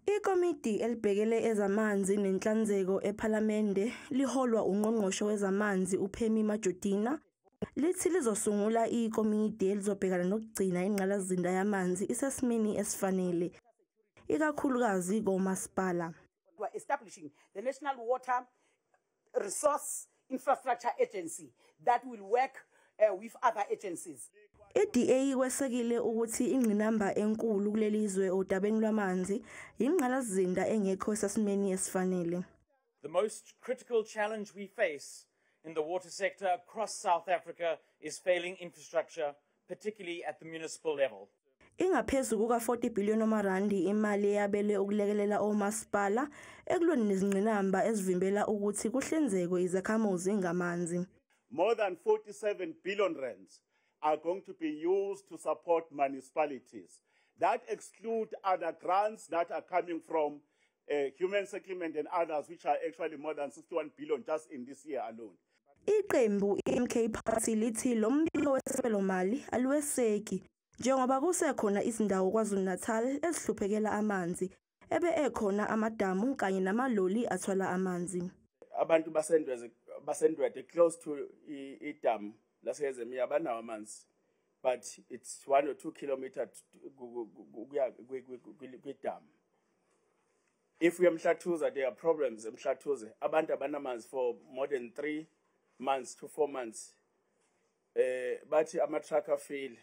Ikomidi elibhekele ezamanzi nenhlanzeko ePhalamende liholwa uNgqongqoshe wezaManzi uPemmy Majodina lithi lizosungula ikomidi elizobhekana nokugcina ingqalasizinda yamanzi isesimeni esifanele, ikakhulukazi komasipala. We are establishing the National Water Resource Infrastructure Agency that will work with other agencies. I-DA ikwesekile ukuthi ingqinamba enkulu kuleli zwe odabeni lwamanzi ingqalasizinda engekho esesimeni esifanele. The most critical challenge we face in the water sector across South Africa is failing infrastructure, particularly at the municipal level. Ingaphezu kuka-40 billion wamarandi imali eyabelwe ukulekelela omasipala ekulweni nezingqinamba ezivimbela ukuthi kuhlinzekwe izakhamuzi ngamanzi. More than 47 billion rands are going to be used to support municipalities. That exclude other grants that are coming from human settlement and others, which are actually more than 61 billion just in this year alone. Iqembu iMK Party lithi lo mbiko wesabelomali aluweseki njengoba kusekhona izindawo KwaZulu-Natal ezihluphekela amanzi ebe ekhona amadamu kanye namaloli athwala amanzi. Abantu baseNdwedwe close to idam laseHazelmere abanawo amanzi, but it's 1 or 2 kilometer kuya kwidam. If we eMhlathuze, there are problems eMhlathuze. Abantu abanamanzi for more than 3 months to 4 months. Bathi ama-truck afile.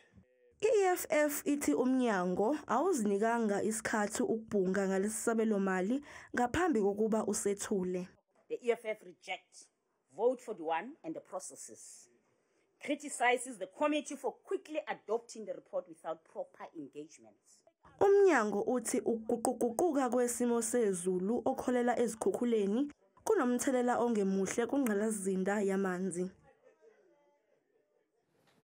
I-EFF ithi umnyango awuzinikanga isikhathi ukubhunga ngalesi sabelomali ngaphambi kokuba usethule. The EFF rejects Vote 41 and the processes. Criticizes the committee for quickly adopting the report without proper engagement. Umnyango uthi ukuguquguquka kwesimo sezulu okuholela ezikhukhuleni kunomthelela ongemuhle kungqalasizinda yamanzi.